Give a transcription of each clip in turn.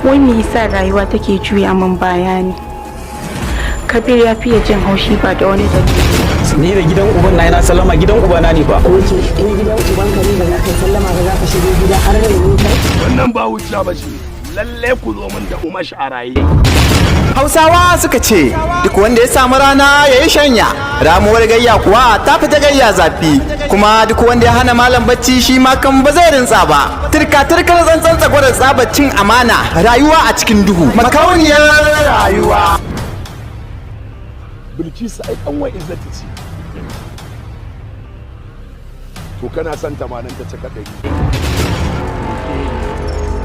Wai me yasa rayuwa take juya min baya ne? Kabir ya fiye jin haushi ba da wani dalili. Ni da gidan uban na yana sallama, gidan ubana ne fa. Oke, in gidan ubanka ne ba za ka yi sallama ba, za ka shigo gida har da ne kai? Wannan ba hujja ba ce. Lalle ku zo min da Umash a raye. Hausawa suka ce duk wanda ya samu rana ya yi shanya, ramuwar gayya kuwa ta fita gayya zafi, kuma duk wanda ya hana malam bacci shi ma kan ba zai rintsa ba. Turka turkar tsantsan tsagwarar tsabar cin amana, rayuwa a cikin duhu, Makauniyar Rayuwa. Bilkisu ai kanwar Izzati ce. To kana son 80 ta cika 100.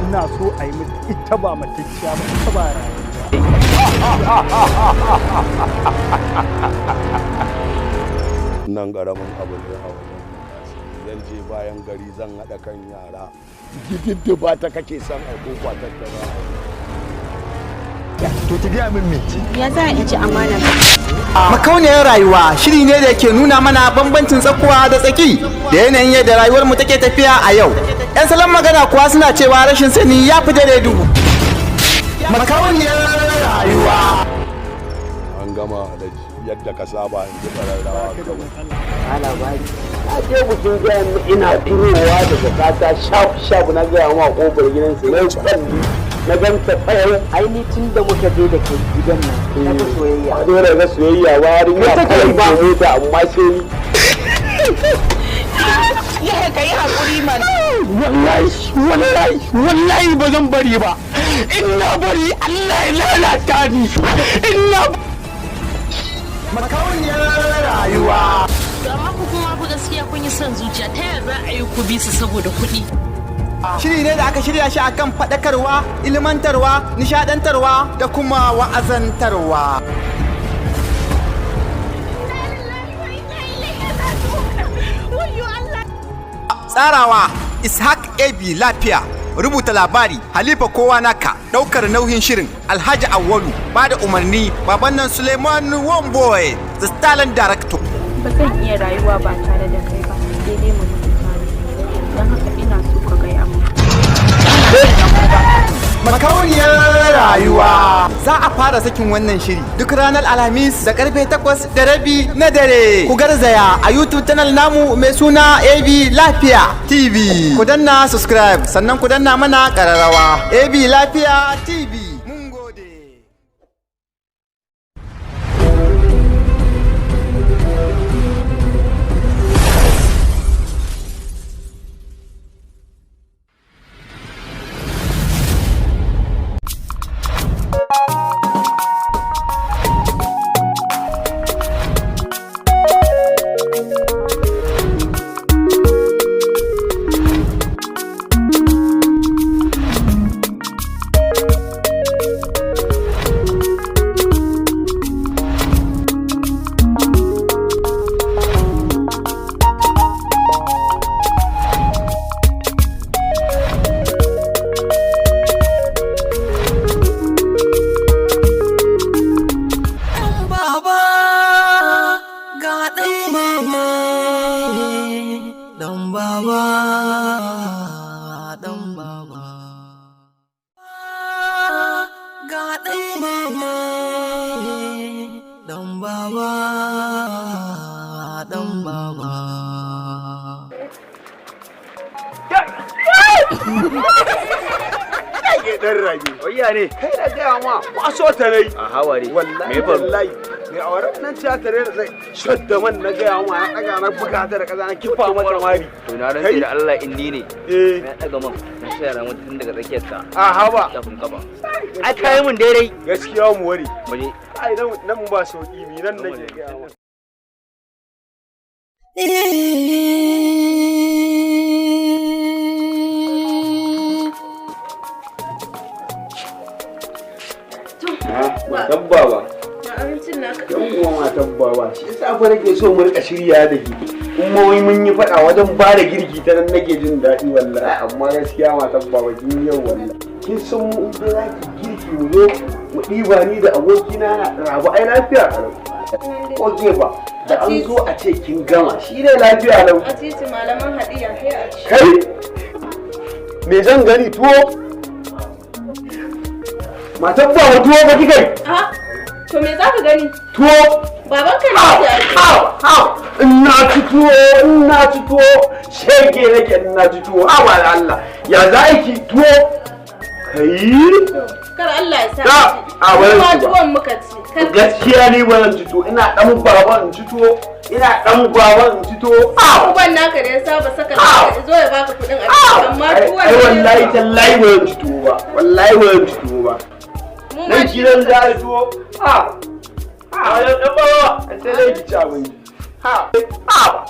Ina so a yi mata ita ba matacciya ba, ita ba rayuwa. Nan ƙaramin abu ne a wajen zan je bayan gari zan haɗa kan yara. Gididdiba ta kake son ai ko kwatar ta za a yi. To, ki gaya min me? Ya za in ci amana? Makauniyar Rayuwa shiri ne da ke nuna mana bambancin tsakuwa da tsaki da yanayin yadda rayuwar mu take tafiya a yau. 'Yan salon magana kuwa suna cewa rashin sani ya fi dare duhu. Makauniyar Rayuwa. An gama, Alhaji, yadda ka saba, in ji ƙararrawa kawai. A labari na je bikin gayan ina turowa da jakata shaf shaf, na gaya ma, kofar gidansa na kwalli na ganta fayau. Ai ni tun da muka je da kai gidan nan na ga soyayya. Ba dole ga soyayya ba, yarinya kawai ba mota amma sai ni. Ya ka yi haƙuri mana. Wallahi, wallahi, wallahi ba zan bari ba. In na bari, Allah ya lalata ni in na Makauniyar Rayuwa. To amma ku kuma fa gaskiya kun yi son zuciya, ta yaya za a yi ku bi su saboda kuɗi? Shiri ne da aka shirya shi akan faɗakarwa, ilmantarwa, nishadantarwa da kuma wa'azantarwa. Tsarawa Ishaq AB Lafiya, rubuta labari Halifa Kowa Naka, ɗaukar nauyin shirin Alhaji Awwalu, bada umarni baban nan Suleiman Womboy, the talent director. Ba zan iya rayuwa ba tare da kai ba, sai dai mu mutu tare. Don haka ina so ka gaya mu. Makauniyar Rayuwa. Za a fara sakin wannan shiri duk ranar Alhamis da karfe 8:30 na dare. Ku garzaya a YouTube channel namu mai suna AB Lafiya TV. Ku danna subscribe, sannan ku danna mana kararrawa. AB Lafiya TV. Mun gode. Baba ga ɗan mama, ɗan baba, ɗan baba ga ɗan mama, ɗan baba, ɗan baba. Ke dan rage. Wayya ne? Kai na gaya ma, kwaso ta nayi. A haware. Wallahi. Me faru? Wallahi. Mai auren nan ce ta rera sai shadda man, na gaya ma, ya daga na buga ta da kaza, na kifa mata mari. To, na rantse da Allah in ni ne. Eh. Na daga man na shayar mata tun daga tsakiyar ka. A haba. Kafin kafa. Ai kai mun daidai. Gaskiya mu ware. Mu je. Ai nan nan ba sauki mi nan nake gaya ma. Matan baba. Abincin naka. Yan uwa, matan baba. Shi yasa fa nake so mu rika shirya da ke. Kuma wai mun yi faɗa wajen ba da girki, ta nan nake jin daɗi wallahi. Amma gaskiya matan baba kin yau wallahi. Kin san mu in dai za ki girki mu zo mu ɗiba ni da abokina na rabu, ai lafiya ƙalau. Ko ke ba da an zo a ce kin gama shi ne lafiya lau. A titi malaman haɗiya sai a ci. Kai, me zan gani? Tuwo? Matan baba, tuwo ba kika yi? Ha? To me za ka gani? Tuwo. Babanka ne ya ce. Au, in na ci tuwo, in na ci tuwo, shege nake in na ci tuwo. Awa da Allah, ya za a ki tuwo? Kai? Kar Allah ya sa. Da, a ba zan Kuma ci ba. tuwon muka ci. Kar Gaskiya ni ba zan ci tuwo, ina dan baba in ci tuwo, ina dan baba in ci tuwo. Au! Uban naka da ya saba saka naka zo ya baka kuɗin abinci, amma Ai tuwon ai ne. Wallahi tallahi ba zan ci tuwo ba. Wallahi ba zan ci tuwo ba. Mu ma Nan gidan za a yi tuwo. Ha! Ha, dan baba, sai dai ki ci abinci. Ha! Ha!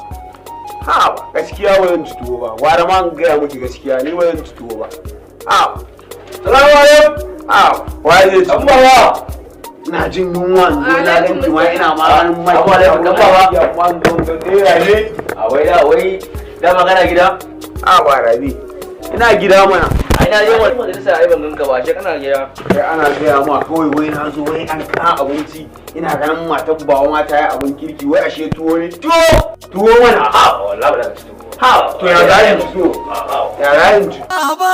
Ha, gaskiya ba zan ci tuwo ba. Gwara ma in gaya miki gaskiya, ni ba zan ci tuwo ba. Ha! Salamu alaikum. Ha, waye zai ci tuwo? Baba. Ina jin yunwa, in zo na ganki ma ina ma ganin mai. Abu alaikum, dan baba. Amma in zo ga dai ne. A wai da wai da magana gida. A ba Rabi. Ina gida mana. Ai na je wani majalisa, ai ban ganka ba, ashe kana gida. Kai ana gaya ma kawai wai na zo wai an ka abinci, ina ganin matan bawa ma ta yi abin kirki, wai ashe tuwo ne. Tuwo! Tuwo mana. Ha, wallahi ba za ka ci tuwo. Ha, to ya za in ci tuwo? Ya za in ci? Baba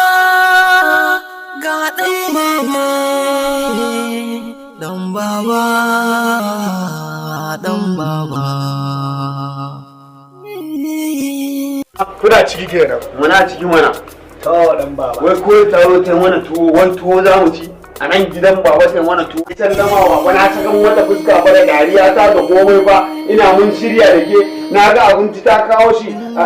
ga ɗaya, ɗan baba, ɗan baba. Kuna ciki kenan? Muna ciki mana. To, dan baba. Wai ko ta zo ta mana tuwo, wai tuwo za mu ci. A nan gidan baba sai mana tuwo. Ita zama baba na sakan mata fuska ba da dariya ta da komai ba. Ina mun shirya da ke, na ga abinci ta kawo shi a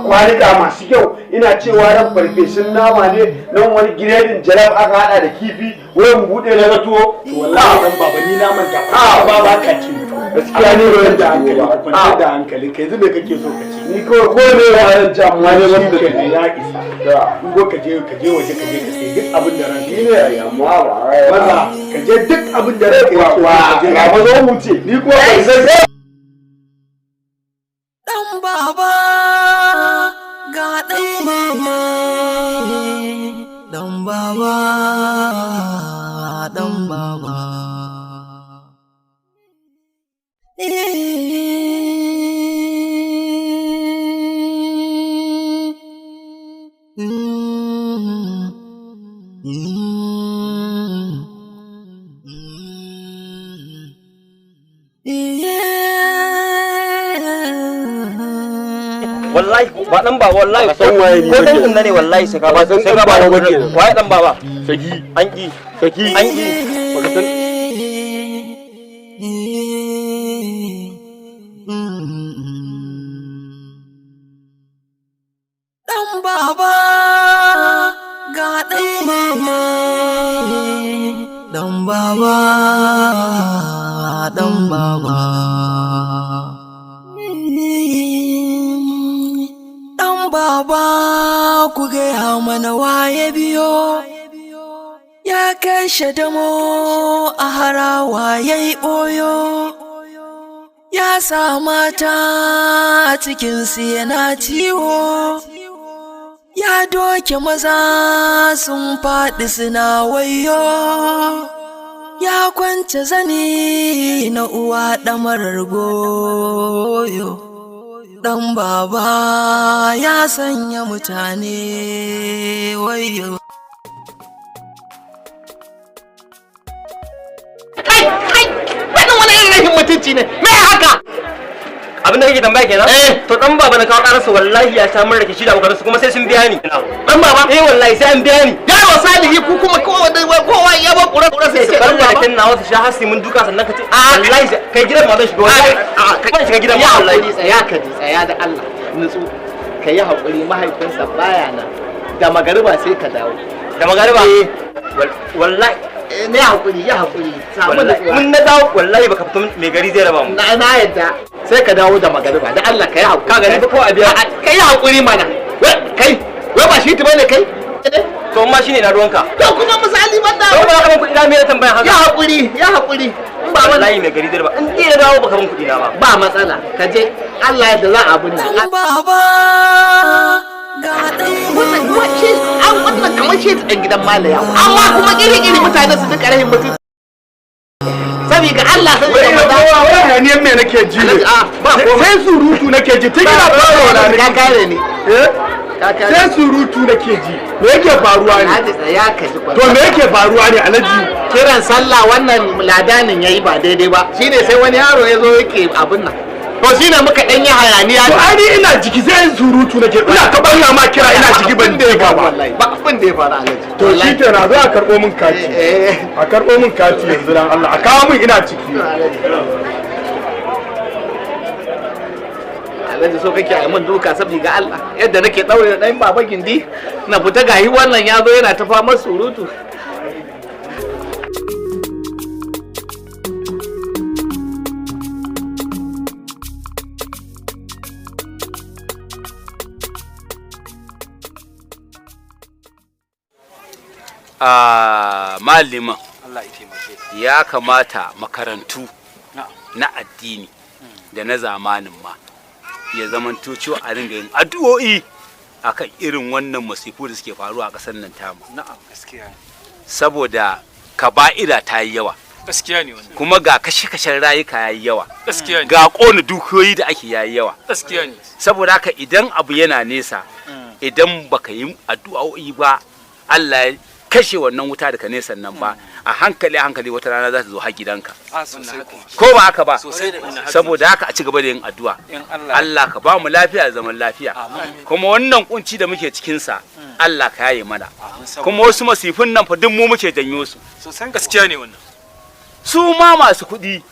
kwanuka masu kyau. Ina cewa ran farfesun nama ne, nan wani giredin jalab aka hada da kifi, wai mu bude na ga tuwo. Wallahi dan baba, ni na manta. Ah. Ba ba ka ci. Gaskiya ne ba zan da ci hankali, tuwo ba. kwantar da hankali. Kai yanzu me kake so ka ci? Ni kawai ko ne ba zan ci, amma ne ban da Shi kenan, ya isa. Da. In go ka je waje, ka je ka sai duk abin da ranka. Ni ne ai, amma ba. Maza, ka je duk abin da ranka yake so Wa, ka je. ga ba zo mu ce. Ni kuma ban san. Ɗan baba ga ɗaya, ɗan baba, ɗan baba. Wallahi ba dan baba, wallahi. San waye ni ko ba dan kenan. sanda ne, wallahi sai ka Ba san sai ka dan ba baba ba kenan. Waye dan baba? Saki. An ki. Saki. An ki. Baka san. Ɗan baba ga ɗaya, ɗan baba, ɗan baba. Ɗan baba, ku gaya mana waye biyo. Ya kashe damo a harawa ya yi ɓoyo. Ya sa mata a cikinsu yana ciwo. Ya doke maza sun faɗi suna wayo. Ya kwance zani na uwa ɗamarar goyo. Ɗan baba ya sanya mutane wayo. Kai, kai, wannan wani irin rashin mutunci ne? Me haka? Abin da kake tambaya kenan? Eh, to dan baba na kawo karasa, wallahi ya sha mun rikici da abokansu, kuma sai sun biya ni. Dan baba? Eh, wallahi sai an biya ni. Yaro salihi, ku kuma kowa kowa ya ba kura kura sai Su ce dan bar baba. raken nawa su sha hasi mun duka, sannan ka ce wallahi kai gidan ma zan shiga, wallahi ban shiga gidan ma Ya wallahi. hakuri, tsaya ka ji, tsaya da Allah, nutsu ka yi hakuri, mahaifinsa baya nan, da magariba sai ka dawo. Da magariba? Wallahi. Ne hakuri, ya hakuri, samu Wallahi nutsuwa. mun na dawo, wallahi baka fito, mai gari zai raba mu. Na yadda, sai ka dawo da magariba, da Allah ka yi hakuri. Ka gani ba, kawai a biya. Ka yi hakuri mana. Wai kai, wai ba shi bane kai? To ma shine na ruwanka? To kuma misali banda To ba ka ban kuɗi na, me tambayan haka? Ya hakuri, ya hakuri. In ba wallahi mai gari zai raba in dai na dawo baka ban kuɗi na ba. Ba matsala, ka je, Allah yadda za a abun nan. Baba ga Wannan kuma shi an wannan kamar shi ɗan gidan malaya, amma kuma iri-iri mutane su duka rahin mutunci. Saboda Allah, saboda maza. Wai hayaniyar me nake ji ne? Ba komai. Sai surutu nake ji tun ina fara wala Ka kare ni. Eh? Sai surutu nake ji. Me yake faruwa ne? Alhaji, tsaya ka ji. To me yake faruwa ne, Alhaji? Kiran sallah wannan ladanin yayi ba daidai ba, shine sai wani yaro ya zo yake abin nan, to shine muka dan yi hayaniya. To ai ni ina jiki, sai surutu nake. Ina ta balla ma kira, ina ciki ban da ba. Wallahi ba abin da ya faru, Alhaji. To shi kenan, zo a karɓo min kati. A karɓo min kati yanzu dan Allah. A kawo min, ina ciki. Alhaji, so kake a min duka? Saboda Allah, yadda nake daure da dan baba gindi na fita, gahi wannan ya zo yana ta fama surutu. A malima. Allah ya taimake ka. Ya kamata makarantu na addini da na zamanin ma ya zamanto cewa a ringa yin addu'o'i akan irin wannan masifu da suke faruwa a ƙasar nan tamu. Na'am, gaskiya ne. Saboda kaba'ira ta yi yawa. Gaskiya ne wannan. Kuma ga kashe-kashen rayuka ya yi yawa. Gaskiya ne. Ga ƙona dukiyoyi da ake ya yi yawa. Gaskiya ne. Saboda haka idan abu yana nesa, idan baka yi addu'o'i ba, Allah ya kashe wannan wuta daga nesan nan ba, a hankali a hankali wata rana za ta zo har gidanka. A sosai kuwa. Ko ba haka ba? Sosai da ina haka. Saboda haka a ci gaba da yin addu'a. In Allah. Allah ka ba mu lafiya da zaman lafiya. Kuma wannan kunci da muke cikin sa, Allah ka yaye mana. Kuma wasu masifin nan fa duk mu muke janyo su. Sosai, gaskiya ne wannan. Su ma masu kuɗi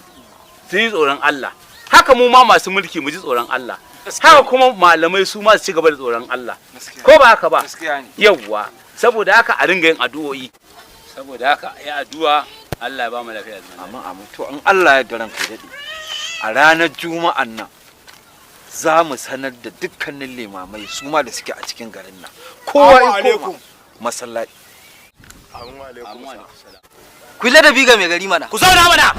su yi tsoron Allah, haka mu ma masu mulki mu ji tsoron Allah, haka kuma malamai su ma su ci gaba da tsoron Allah. Ko ba haka ba? Gaskiya ne. Yawwa, saboda haka a ringa yin addu'o'i. Saboda haka ya addu'a, Allah ya ba mu lafiya da zaman Amin amin. To in Allah ya yarda, ranka ya dade. A ranar Juma'an nan za mu sanar da dukkanin limamai su ma da suke a cikin garin nan. Kowa ya koma masallaci. Ku yi ladabi ga mai gari mana. Ku zauna mana.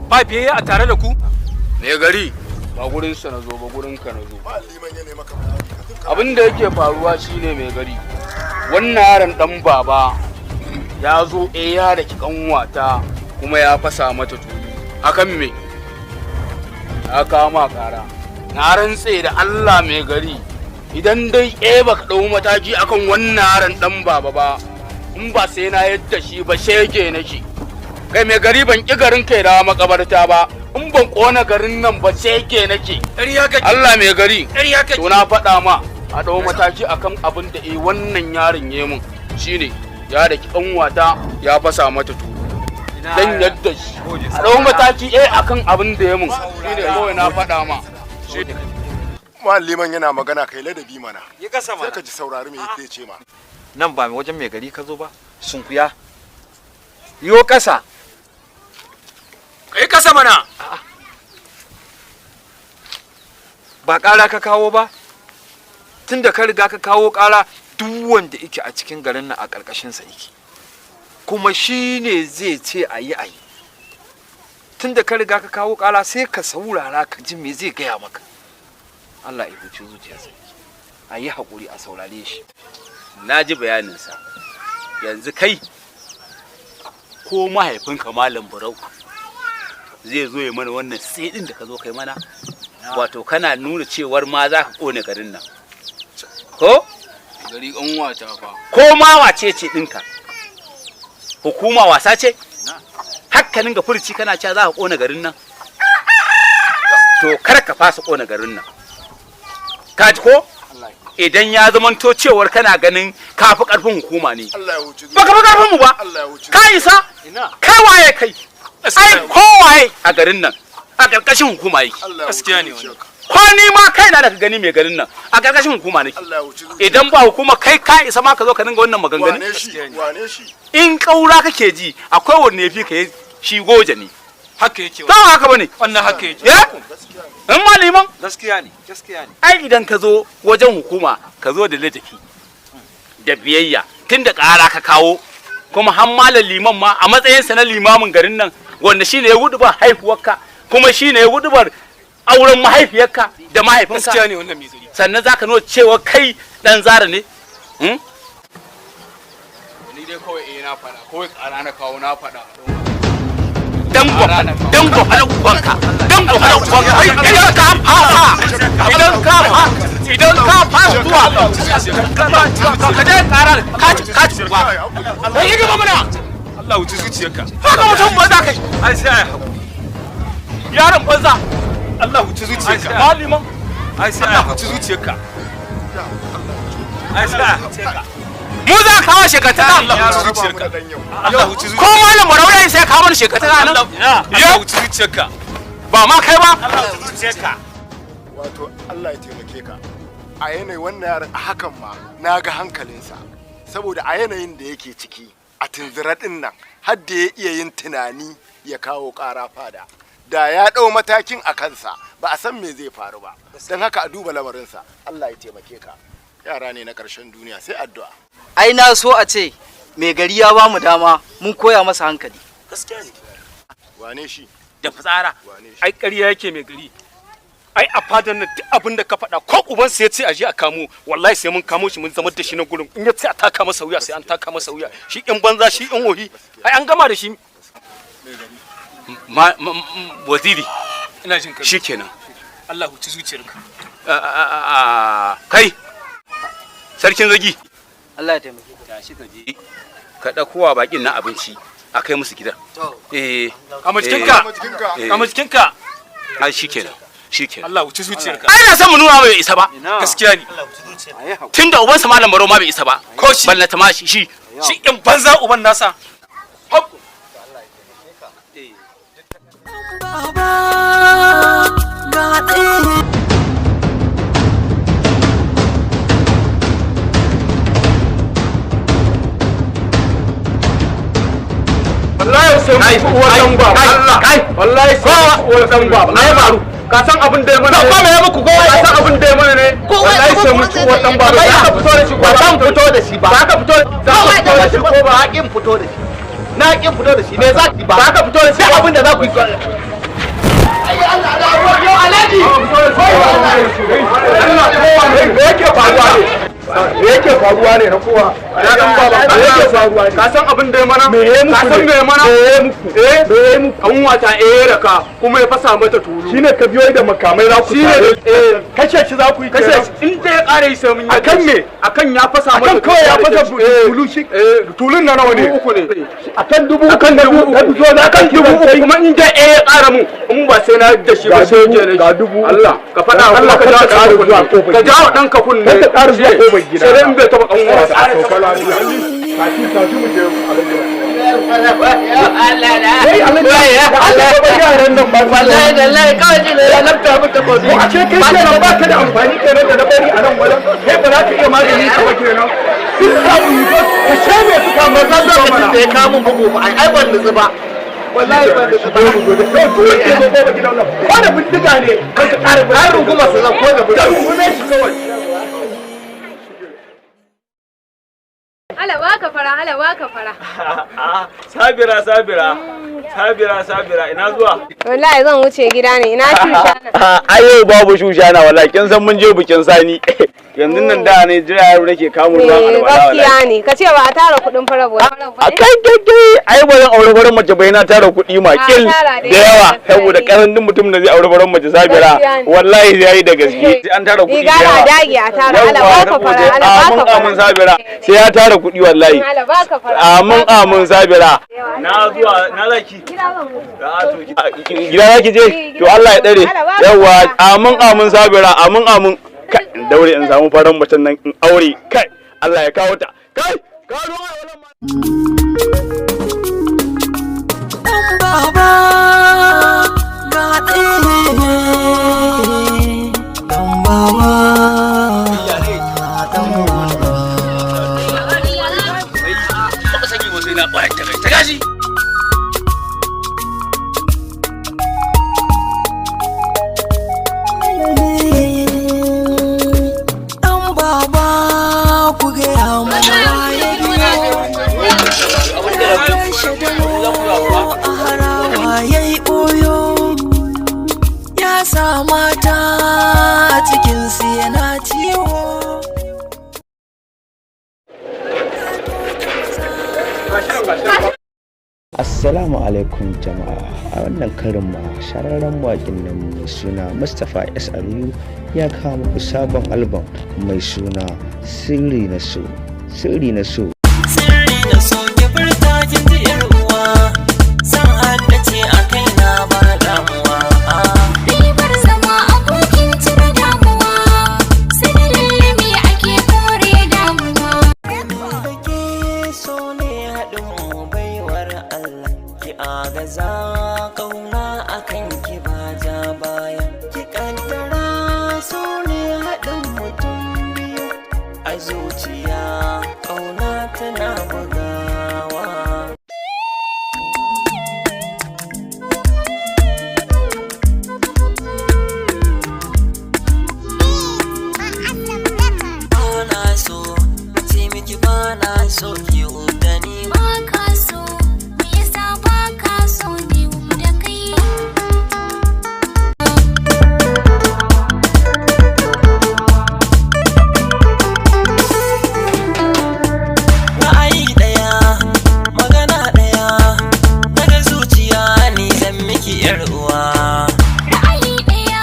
Ba biyayya a tare da ku? Me gari, ba gurin sa na zo ba, gurin ka na zo. Abin da yake faruwa shine, mai gari, wannan yaron dan baba ya zo ya da ki kanwata kuma ya fasa mata tulu. Akan me ya kama kara? Na rantse da Allah, mai gari, idan dai baka dau mataki akan wannan yaron dan baba ba, in ba sai na yadda shi ba, shege nake. Kai mai gari, ban ki garin kai da makabarta ba, in ban kona garin nan ba, shege nake. Allah mai gari, to na faɗa ma, a ɗau mataki akan abin da wannan yaron ya mun, shine ya da ƙanwata ya fasa mata tulu. Dan yadda shi a ɗau mataki akan abin da ya mun, shine kawai na faɗa ma. Liman yana magana, kai ladabi mana. Yi kasa mana. Sai ka ji, saurari me yake ce ma. Nan ba wajen mai gari ka zo ba. Sunkuya. Yo kasa. Kai kasa mana. Ba ƙara ka kawo ba? Tunda ka riga ka kawo ƙara, duk wanda yake a cikin garin nan a ƙarƙashinsa yake. Kuma shi ne zai ce a yi a yi. Tunda ka riga ka kawo ƙara, sai ka saurara ka ji me zai gaya maka. Allah ya huci zuciyarsa. A yi haƙuri a saurare shi. Na ji bayaninsa. Yanzu kai, ko mahaifinka Malam Burau zai zo ya mana wannan tsidin da ka zo kai mana? Wato kana nuna cewar ma za ka kone garin nan ko? Gari, ƙanwata fa. Ko ma wace ce ɗinka, hukuma wasa ce? Hakkanin ga furci kana cewa za ka kone garin nan, to kar ka fasa kone garin nan, ka ji ko? Idan ya zamanto cewar kana ganin ka fi karfin hukuma ne, Allah ya huci. Baka fi karfin mu ba. Allah ya huci. Ka isa? Kai waye kai? Ai ko waye a garin nan a ƙarƙashin hukuma yake. Gaskiya ne wannan. Ko ni ma kaina da ka gani mai garin nan, a ƙarƙashin hukuma nake. Allah ya huci. Idan ba hukuma, kai ka isa ma ka zo ka dinga wannan maganganu? Wane shi? Wane shi? In ƙaura kake ji, akwai wanne yafi ka shi goje ne. Haka yake. Ba haka bane? Wannan haka yake. Ya in maliman. Gaskiya ne. Gaskiya ne. Ai idan ka zo wajen hukuma, ka zo da ladabi da biyayya, tunda ƙara ka kawo. Kuma har malam liman ma a matsayinsa na limamin garin nan, wanda shine ya gudu ba haihuwarka, kuma shine ya gudubar auren mahaifiyarka da mahaifinka. Gaskiya ne wannan, mai gari. Sannan zaka nuna cewa kai dan zara ne? Ni dai kawai na faɗa, kawai ƙara na kawo, na faɗa. Dan gwafala, dan gwafala ubanka, dan gwafala ubanka. Idan ka fasa, idan ka fasa, idan ka fasa zuwa, ka je tsara ka ci ka ci uba. Kai yi gaba mana. Allah wuce zuciyarka. Haka mutum banza kai. Ai sai ai hakuri. Yaron banza. Allah wuce zuciyarka. Maliman. Ai sai ai huci zuciyarka. Ai sai ai hakuri. Mu za ka kawo shekataka. Allah huci zuciyarka. Allah huci Ko malam Barau sai kawo mana shekataka nan. Allah huci zuciyarka. Ba ma kai ba. Allah huci zuciyarka. Wato Allah ya taimake ka. A yanayin wannan yaron a hakan ma na ga hankalinsa. Saboda a yanayin da yake ciki a tunzura din nan har da ya iya yin tunani ya kawo ƙara fada. Da ya ɗau matakin a kansa ba a san me zai faru ba. Don haka a duba lamarinsa. Allah ya taimake ka. Yara ne na ƙarshen duniya, sai addu'a. Ai na so a ce mai gari ya ba mu dama mun koya masa hankali. Gaskiya ne. Wane shi? Da fitsara. Ai ƙarya yake mai gari. Ai a fadan nan duk abin da ka faɗa, ko ubansa ya ce a je a kamo, wallahi sai mun kamo shi mun zama da shi na gurin. In ya ce a taka masa wuya, sai an taka masa wuya. Shi in banza, shi in wohi, ai an gama da shi. Ma waziri. Ina jin ka. Shikenan. Allah huci zuciyarka. Kai. Sarkin zagi. Allah ya taimake ka. Tashi ka je ka ɗauko wa bakin na abinci a kai musu gidan. Eh. A majikinka. A majikinka. Ai shikenan. Shikenan. Allah huci zuciyarka. Ai na san mu nuna bai isa ba. Gaskiya ne. Tunda ubansa malam Barau ma bai isa ba. Ko shi. Ballata ma shi. Shi Shi in banza uban nasa. Ga ɗaya. Wallahi sai mu ci uwar dan baba. Allah wallahi sai mu ci uwar dan baba. Me ya faru? Ka san abin da ya mana? Ba me ya muku? Kowa Ka san abin da ya mana ne? Wallahi sai mu ci uwar dan baba. Za ka fito da shi ko Ba zan fito da shi ba. Za ka fito, za ka fito da shi ko ba? Na kin fito da shi. Na kin fito da shi. Me za ki ba? Za ka fito da shi? Sai abin da za ku yi. Me yake faruwa ne? Me yake faruwa ne na kowa? Ya dan baba, me yake faruwa ne? Ka san abin da ya mana? Me ya muku? Ka san me ya mana? Me ya muku? Eh, me ya muku? An wata eh raka kuma ya fasa mata tulu. Shine ka biyo da makamai za ku tare. Eh, kashe shi za ku yi. Kashe shi in dai ya kare yi sai mun yi. Akan me? Akan ya fasa mata. Akan kawai ya fasa tulu shi. Eh, tulun na nawa ne? Uku ne. Akan dubu akan dubu uku. Akan 3000 kuma in dai eh ya kara mun in ba sai na da shi ba sai je ga dubu. Allah ka faɗa Allah ka jawo ɗanka kunne, ka jawo ɗanka kunne, ka ƙara zuwa kofar gida, sai dai in bai taɓa ɗan uwa. Tashi, tashi mu je. A ce kai kenan ba ka da amfani kenan da na bari a nan wajen, kai ba za ka iya magani ka ba kenan. Duk samun yi ka sheme su kamar Ban lokacin da ya kawo mun bugu ba, ai ban nutsu ba. Wallahi ban nutsu ba. Ko da bindiga ne kan ka ƙara. Har runguma su zan ko da bindiga. Ka rungume shi kawai. Ala baka fara, ala baka fara. Sabira, Sabira, Sabira, Sabira, ina zuwa? Wallahi zan wuce gida ne, ina shushana. Ai yau babu shushana wallahi, kin san mun je bikin Sani. Yanzu nan da ne jira yaro nake kamun ruwan Eh, alwala wallahi. gaskiya ne, ka ce ba a tara kuɗin fara ba. A kai kai kai, ai ba zan aure farin mace ba, yana tara kuɗi makil A tara da dai, yawa, gaskiya saboda ne. karan mutum da zai aure farin mace, Sabira, Gaskiya ne. wallahi sai yayi da gaske, sai an tara kuɗi da Riga na yawa. dage a tara, ala Yawwa, baka fara, saboda ala baka amin fara. amin Sabira, sai ya tara kuɗi wallahi. Ala baka fara. Amin amin Sabira. Na zuwa, na zaki. Gida zaki je? To Allah ya dare. Yawa, amin amin Sabira, amin amin. Kai, in daure in samu farin macen nan in aure. Kai, Allah ya kawo ta. Kai. Baba ga ɗaya. Dan baba, dan baba. Taɓa saki ba sai na ɓayar ta kai ta gashi. Dan baba, ku gaya mana waye biyo. Ya kashe damo a harawa ya yi ɓoyo. Ya sa mata cikinsu yana ciwo. Assalamu alaikum jama'a. A wannan karin ma shararren mawaƙin nan mai suna Mustapha S. Aliyu ya kawo muku sabon albam mai suna Sirri na So. Sirri na So. Sirri na so ki furta kin ji yar uwa, san haddace a kaina ba damuwa. Ribar zama abokin cire damuwa, sai da lallami ake kore damuwa. Da ke so ne haɗin mu, baiwar Allah, ki agaza kauna akan ki ba ja baya, ki kaddara so ne haɗin mutum biyu a zuciya, kauna tana bugawa. Bana so ce miki bana so ki da ni. Ba ka so, me yasa ba ka so ne da kai? Ra'ayi ɗaya, magana ɗaya, daga zuciya ni zan miki yar uwa. Ra'ayi ɗaya.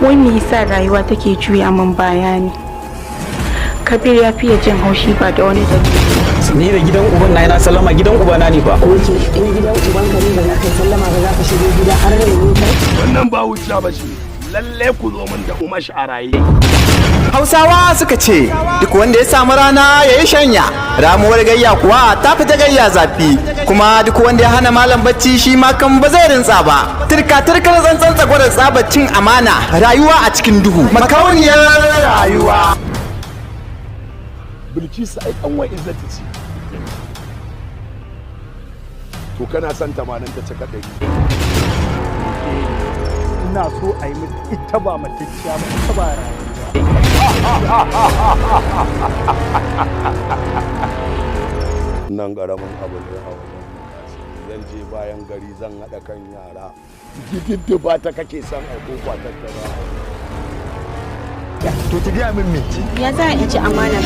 Wai me yasa rayuwa take juya min baya ne? Kabir ya fiye jin haushi ba da wani dalili. Ni da gidan uban na yana sallama, gidan ubana ne fa. Oke, in gidan ubanka ne ba za ka yi sallama ba, za ka shigo gida har da ne kai? Wannan ba hujja ba ce. Lalle ku zo min da umash a raye. Hausawa suka ce duk wanda ya samu rana ya yi shanya, ramuwar gayya kuwa ta fita gayya zafi, kuma duk wanda ya hana malam bacci shi ma kan ba zai rintsa ba. Turka turkar tsantsan tsagwarar tsabar cin amana, rayuwa a cikin duhu. Makauniyar rayuwa. Bilkisu ai kanwar Izzati ce. To kana son 80 ta cika 100. Ina so a yi mata ita ba matacciya ba, ita ba Nan ƙaramin abu ne a wajen mutane. Zan je bayan gari zan haɗa kan yara. Gididdiba ta kake son ai ko tattara. To ki gaya min me? Ya za in ci amana?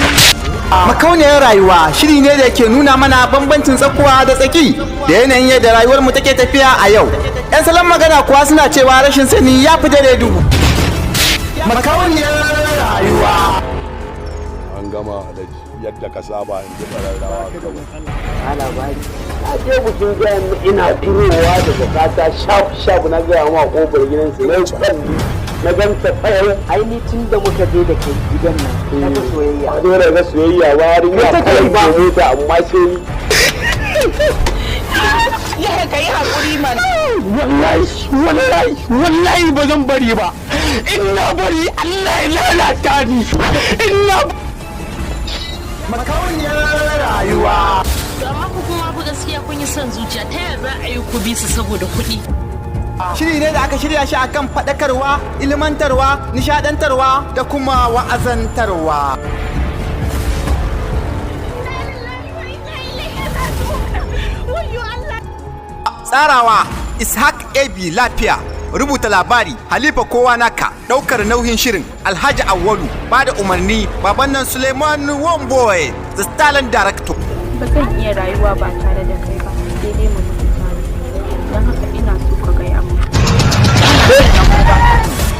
Makauniyar rayuwa shiri ne da ke nuna mana bambancin tsakuwa da tsaki da yanayin yadda rayuwar mu take tafiya a yau. 'Yan salon magana kuwa suna cewa rashin sani ya fi dare duhu. Makauniyar rayuwa. An gama alhaji, yadda ka saba in ji ƙararrawa. A labari na je bikin gayan ina turowa da jakata shaf shaf, na gaya ma kofar gidansa na kwalli na ganta fayau. Ai ni tun da muka je da kai gidan nan na ga soyayya. Ba dole ga soyayya ba, yarinya kawai ba mota amma sai ni. Ya ka yi haƙuri mana. Wallahi, wallahi, wallahi ba zan bari ba. In na bari Allah ya lalata ni. In na Makauniyar rayuwa. To amma ku kuma fa gaskiya kun yi son zuciya, ta yaya za a yi ku bi su saboda kuɗi? Shiri ne da aka shirya shi akan faɗakarwa, ilmantarwa, nishadantarwa da kuma wa'azantarwa. Tsarawa Ishaq AB Lafiya, rubuta labari Halifa Kowa Naka, ɗaukar nauyin shirin Alhaji Awwalu, bada umarni baban nan Suleiman Womboy, the Stalin Director. Ba zan iya rayuwa ba tare da kai ba, sai dai mu mutu tare. Don haka ina so ka gaya mu.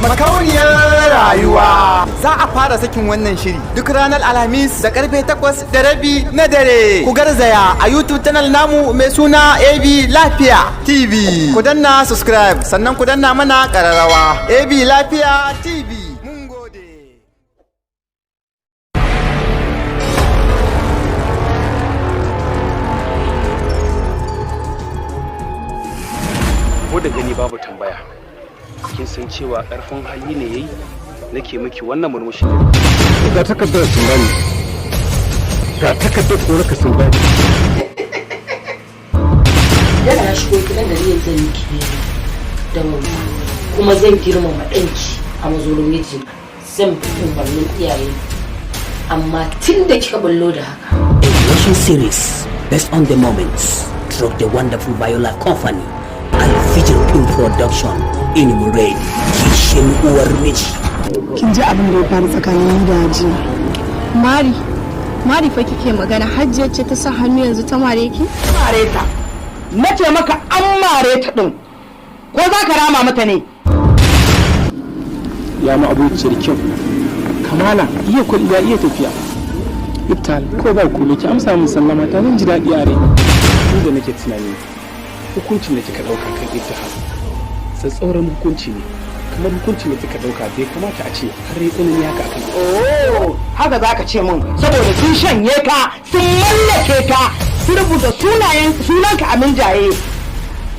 Makauniyar rayuwa. Za a fara sakin wannan shiri duk ranar Alhamis da karfe 8:30 na dare. Ku garzaya a YouTube channel namu mai suna AB Lafiya TV. Ku danna subscribe sannan ku danna mana kararrawa. AB Lafiya TV. Mun gode. Ko da gani babu tambaya, kin san cewa karfin hali ne yayi nake miki wannan murmushi. Ga takardar sun bani, ga takardar koraka sun bani. Yana na shigo gidan da niyyar zan miki biyayya da bauta, kuma zan girmama ɗanki a mazaunin mijina, zan bi umarnin iyaye, amma tun da kika bullo da haka. A Russian series based on the moments through the wonderful Viola Company and Fijir Film Production in Murray, Kishin Uwar Miji. Kin ji abin da ya faru tsakanin ni da Hajiya? Mari, Marifa kike magana, Hajjiya ce ta sa hannu yanzu ta mare ki? Mare ta. Na ce maka an mare ta din. Ko za ka rama mata ne? Ya ma abokiyar kyau, kamala, iya kwalliya, iya tafiya. Iftal, ko ba komai ki amsa min sallama ta, zan ji daɗi a rai. Ni da nake tunani, hukuncin da kika ɗauka kan Ittihad tsatsauran hukunci ne, kamar hukuncin da kika ɗauka bai kamata a ce har yi tsanani haka akan Oh, haka za ka ce min saboda sun shanye ka, sun mallake ka, sun rubuta sunayen sunanka a minjaye.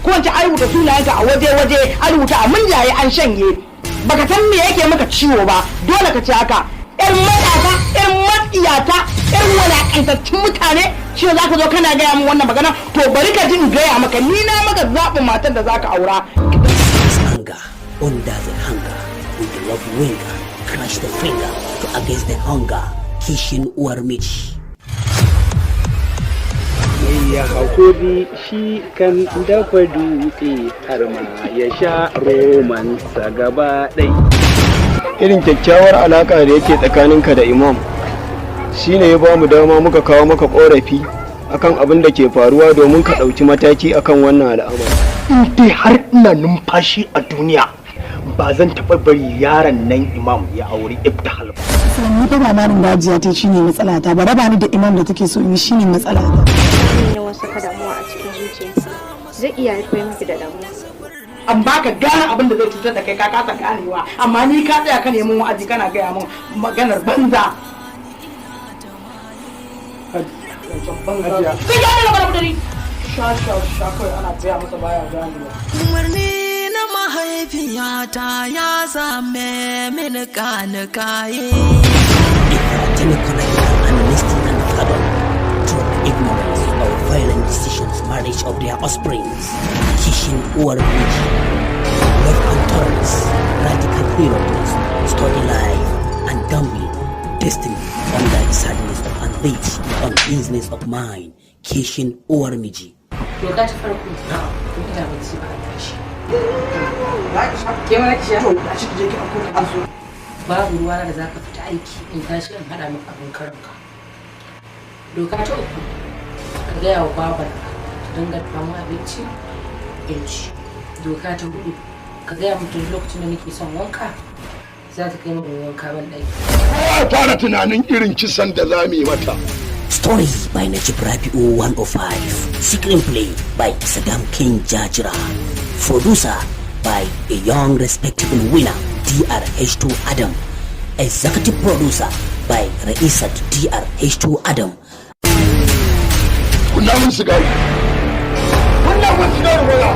Ko in ce an rubuta sunayenka a waje-waje, an rubuta a minjaye an shanye. Baka san me yake maka ciwo ba, dole ka ce haka. Yar matasa, yar matsiyata, yar walakantattun mutane, shi za ka zo kana gaya min wannan magana? To bari ka ji in gaya maka, ni na maka zaɓin matar da za ka aura. Anger under the hunger with the love winger, crush the finger to against the hunger. Kishin Uwar Miji. Mai ya hakuri shi kan dafa dutse har ma ya sha romansa gaba ɗai. Irin kyakkyawar alaka da yake tsakaninka da imam shine ya bamu dama muka kawo maka korafi akan abin da ke faruwa domin ka ɗauki mataki akan wannan al'amari. In dai har ina numfashi a duniya, ba zan taɓa bari yaron nan imam ya auri Ibtahal ba. Ni fa ba marin dajiya ta shine matsala ta ba, raba ni da imam da take so in yi shine matsala ta. Yawan saka damuwa a cikin zuciyarsa zai iya haifar miki da damuwa. An baka gane abin da zai cutar da kai, ka kasa ganewa, amma ni ka tsaya ka nemi wa'azi, kana gaya min maganar banza. Sai ya ne magana mutane. Sha sha sha, kawai ana gaya masa baya ganewa. Umarni na mahaifiyata ya zame mini kaye. Telecollector and listing and fathom through ignorance or violent decisions marriage of their offsprings. Kishin Uwar Miji. Love and tolerance, radical heroes, study life and gambling, destiny under the sadness of unreach, uneasiness of mind. Kishin Uwar Miji. Doka ta farko, in ina bacci ba a tashi. Ke ma ki sha? To, a shi je ki ɗauko ta zo. Babu ruwa da zaka fita aiki in tashi in haɗa maka abin karinka. Doka ta uku, ka gaya wa babarka ta dinga dafa min abinci in ci. Doka ta hudu, ka gaya mata duk lokacin da nake son wanka za ta kai min wanka ban ɗaki. Kowa fara tunanin irin kisan da za mu yi mata. Story by Najib Rabi'u 105. Screenplay by Saddam King Jajira. Producer by a young respectable winner, DRH2 Adam. Executive producer by Raisat DRH2 Adam. Kunna mun sigari. Kunna mun sigari wala.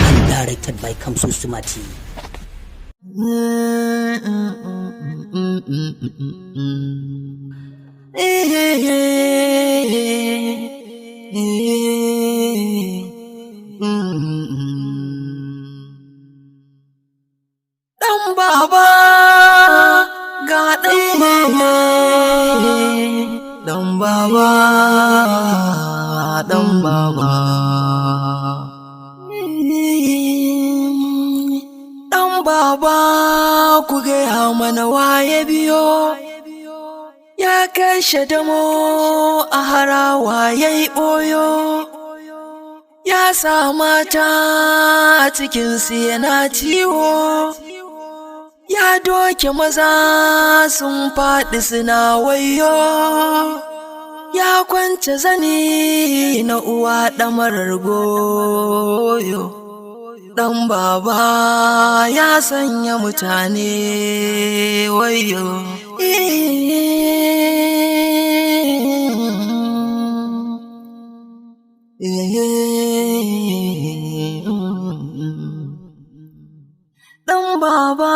And directed by Kamsu Sumati. Ɗan baba ga ɗan mama, ɗan baba, ɗan baba. Ɗan baba, ku gaya mana waye biyo, ya kashe damo a harawa ya yi ɓoyo. Ya sa mata a cikinsu yana ciwo. Ya doke maza sun faɗi suna wayo. Ya kwance zani na uwa ɗamarar goyo. Ɗan baba ya sanya mutane wayo. Ɗan baba.